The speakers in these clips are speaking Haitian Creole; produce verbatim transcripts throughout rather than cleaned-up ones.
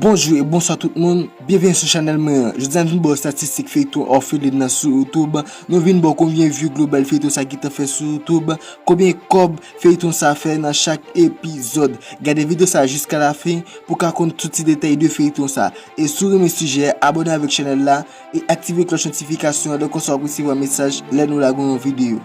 Bonjou e bonswa tout moun, byenveni sou chanèl mwen an. Jodi a n vin ba w estatistik feyton Orpheline nan sou YouTube. Nou vin ba w konbyen view global feyton sa gentan fè sou YouTube, konbyen kòb feyton sa fè nan chak epizòd. Gade videyo sa jiska lafen pou w ka konn tout ti detay de feyton sa. E si w renmen sijè a, abòne avèk chanèl la e aktive klòch notifikasyon an, lè konsa w ap resevwa mesaj lè nou lage yon videyo.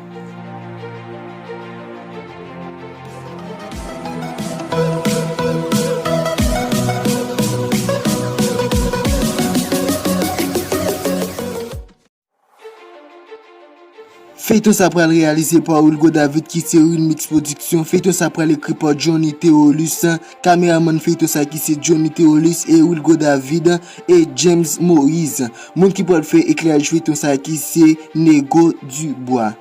Feyton sa pral reyalize pa Wilgo David ki se Wilmix Production. Feyton sa pral ekri pa Johnny Theolus. Kameramann feyton sa ki se Johnny Theolus e Wilgo David e James Moïse. Moun ki pral fè ekleraj feyton sa ki se Nego Dubois.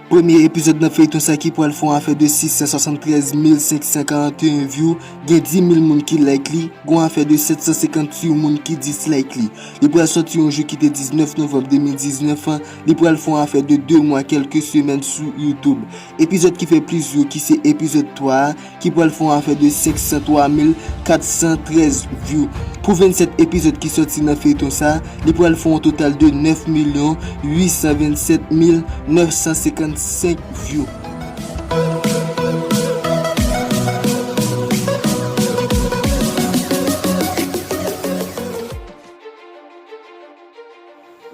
Premye epizòd nan feyton sa ki pral fè yon afè de sis san swasanntrèz mil senk san karanteyen view, gen dis mil moun ki like li, gen yon afè de sèt san senkantuit moun ki dislike li. Li pral sòti yon jou ki te diznèf novanm de mil diznèf an, li pral fè yon afè de de mwa, kèlke semèn sou YouTube. Epizòd ki fè plis view ki se epizòd twa a, ki pral fè yon afè de senk san twa mil kat san trèz view. Pou vennsèt epizòd ki sòti nan feyton sa, li pral fè yon total de nèf milyon uit san vennsèt mil nèf san senkannsenk view.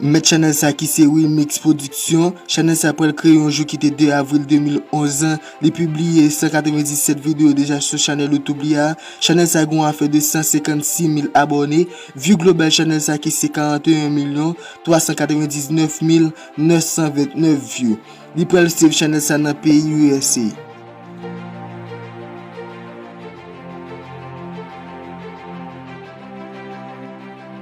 Mèt chanèl sa ki se Wilmix Production. Chanèl sa pral kreye yon jou ki te de avril de mil onz an. Li pibliye san katrevendiset videyo deja sou chanèl YouTube li a. Chanèl sa gen yon afè de san senkannsis mil abòne. View global chanèl sa ki se karanteyen milyon twa san katrevendiznèf mil nèf san ventnèf view. Li pral save chanèl sa nan peyi U S A.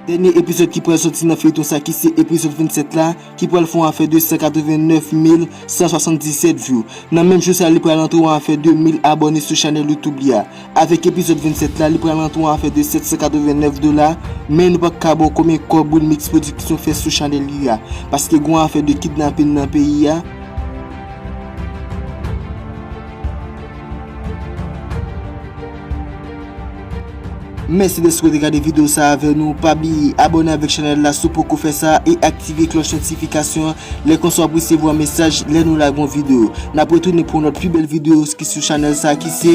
Dènye epizòd ki pral sòti nan feyton sa ki se epizòd vennsèt la, ki pral fè yon afè de san katrevennnèf mil san swasanndisèt view. Nan menm jou sa, li pral antre yon afè de mil abòne sou chanèl YouTube li a. Avèk epizòd vennsèt la, li pral antre yon afè de sèt san katrevennnèf dola, men nou pa ka ba w konbyen kòb Wilmix Production fè sou chanèl li a, paske gen yon afè de kidnapin nan peyi a. Mèsi dèske w te gade videyo sa avè nou. Pa bliye abòne avèk chanèl la si w poko fè sa e aktive klòch notifikasyon an, lè konsa w ap resevwa mesaj lè nou lage yon videyo. N ap retounen pou yon lòt pi bèl videyo ki sou chanèl sa ki se